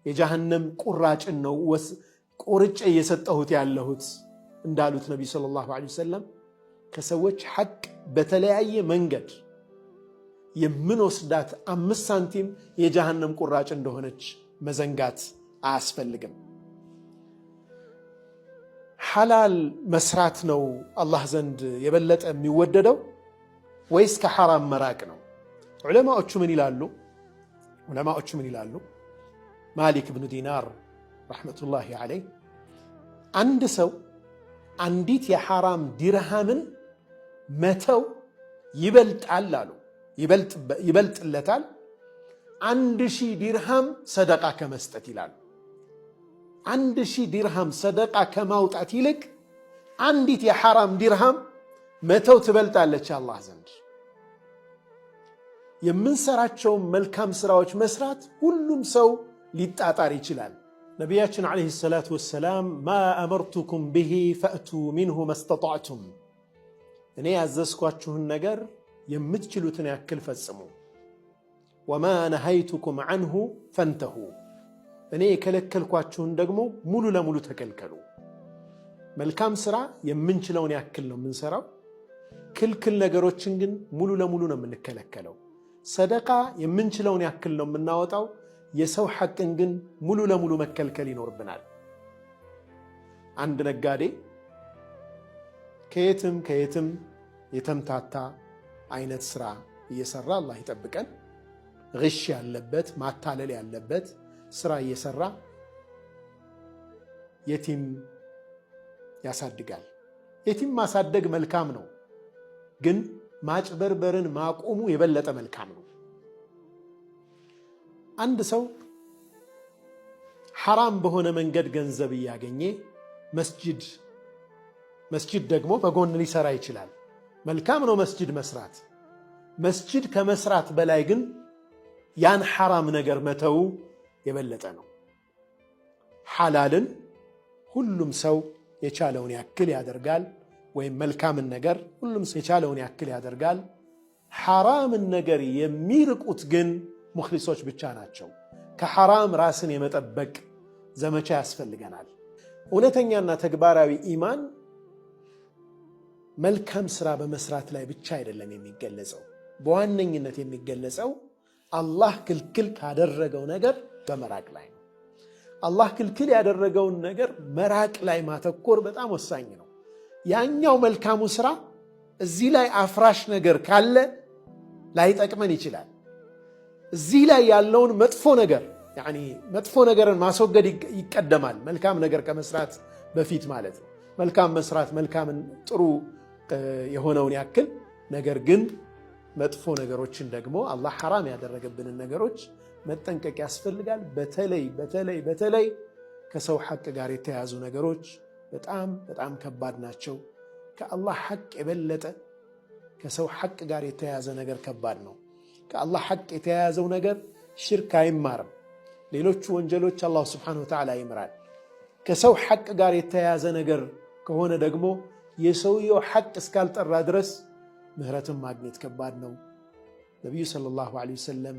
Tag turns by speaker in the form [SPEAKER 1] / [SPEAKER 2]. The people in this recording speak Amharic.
[SPEAKER 1] የጀሃነም ቁራጭን ነው ቆርጬ እየሰጠሁት ያለሁት እንዳሉት ነቢዩ صلى الله عليه وسلم ከሰዎች ሐቅ በተለያየ መንገድ የምንወስዳት 5 ሳንቲም የጀሃነም ቁራጭ እንደሆነች መዘንጋት አያስፈልግም። ሐላል መስራት ነው አላህ ዘንድ የበለጠ የሚወደደው ወይስ ከሐራም መራቅ ነው? ዑለማዎቹ ምን ይላሉ? ዑለማዎቹ ምን ይላሉ? ማሊክ ብኑ ዲናር رحمة الله عليه አንድ ሰው አንዲት የሐራም ዲርሃምን መተው ይበልጣል አሉ፣ ይበልጥለታል 1,000 ዲርሃም ሰደቃ ከመስጠት ይላሉ። 1,000 ዲርሃም ሰደቃ ከማውጣት ይልቅ አንዲት የሐራም ዲርሃም መተው ትበልጣለች አላህ ዘንድ። የምንሰራቸውን መልካም ስራዎች መስራት ሁሉም ሰው ሊጣጣር ይችላል። ነቢያችን عليه الصلاة والسلام ما أمرتكم به فأتوا منه ما استطعتم፣ እኔ ያዘዝኳችሁን ነገር የምትችሉትን ያክል ፈጽሙ። وما نهيتكم عنه فانتهوا፣ እኔ የከለከልኳችሁን ደግሞ ሙሉ ለሙሉ ተከልከሉ። መልካም ስራ የምንችለውን ያክል ነው የምንሰራው። ክልክል ነገሮችን ግን ሙሉ ለሙሉ ነው የምንከለከለው። ሰደቃ የምንችለውን ያክል ነው የምናወጣው። የሰው ሐቅን ግን ሙሉ ለሙሉ መከልከል ይኖርብናል። አንድ ነጋዴ ከየትም ከየትም የተምታታ አይነት ስራ እየሰራ፣ አላህ ይጠብቀን፣ ግሽ ያለበት፣ ማታለል ያለበት ስራ እየሰራ የቲም ያሳድጋል። የቲም ማሳደግ መልካም ነው፣ ግን ማጭበርበርን ማቆሙ የበለጠ መልካም ነው። አንድ ሰው ሐራም በሆነ መንገድ ገንዘብ እያገኘ መስጂድ ደግሞ በጎን ሊሰራ ይችላል። መልካም ነው መስጂድ መስራት። መስጂድ ከመስራት በላይ ግን ያን ሐራም ነገር መተው የበለጠ ነው። ሐላልን ሁሉም ሰው የቻለውን ያክል ያደርጋል፣ ወይም መልካምን ነገር ሁሉም ሰው የቻለውን ያክል ያደርጋል። ሐራምን ነገር የሚርቁት ግን ሙኽሊሶች ብቻ ናቸው። ከሐራም ራስን የመጠበቅ ዘመቻ ያስፈልገናል። እውነተኛና ተግባራዊ ኢማን መልካም ስራ በመስራት ላይ ብቻ አይደለም የሚገለጸው። በዋነኝነት የሚገለጸው አላህ ክልክል ካደረገው ነገር በመራቅ ላይ ነው። አላህ ክልክል ያደረገውን ነገር መራቅ ላይ ማተኮር በጣም ወሳኝ ነው። ያኛው መልካሙ ስራ እዚህ ላይ አፍራሽ ነገር ካለ ላይጠቅመን ይችላል። እዚህ ላይ ያለውን መጥፎ ነገር يعني መጥፎ ነገርን ማስወገድ ይቀደማል፣ መልካም ነገር ከመስራት በፊት ማለት ነው። መልካም መስራት መልካምን ጥሩ የሆነውን ያክል፣ ነገር ግን መጥፎ ነገሮችን ደግሞ አላህ ሐራም ያደረገብንን ነገሮች መጠንቀቅ ያስፈልጋል። በተለይ በተለይ በተለይ ከሰው ሐቅ ጋር የተያያዙ ነገሮች በጣም በጣም ከባድ ናቸው። ከአላህ ሐቅ የበለጠ ከሰው ሐቅ ጋር የተያያዘ ነገር ከባድ ነው። ከአላህ ሐቅ የተያያዘው ነገር ሽርክ አይማርም። ሌሎቹ ወንጀሎች አላሁ ስብሓነሁ ወተዓላ ይምራል። ከሰው ሐቅ ጋር የተያያዘ ነገር ከሆነ ደግሞ የሰውየው ሐቅ እስካልጠራ ድረስ ምህረትን ማግኘት ከባድ ነው። ነቢዩ ሰለላሁ ዐለይሂ ወሰለም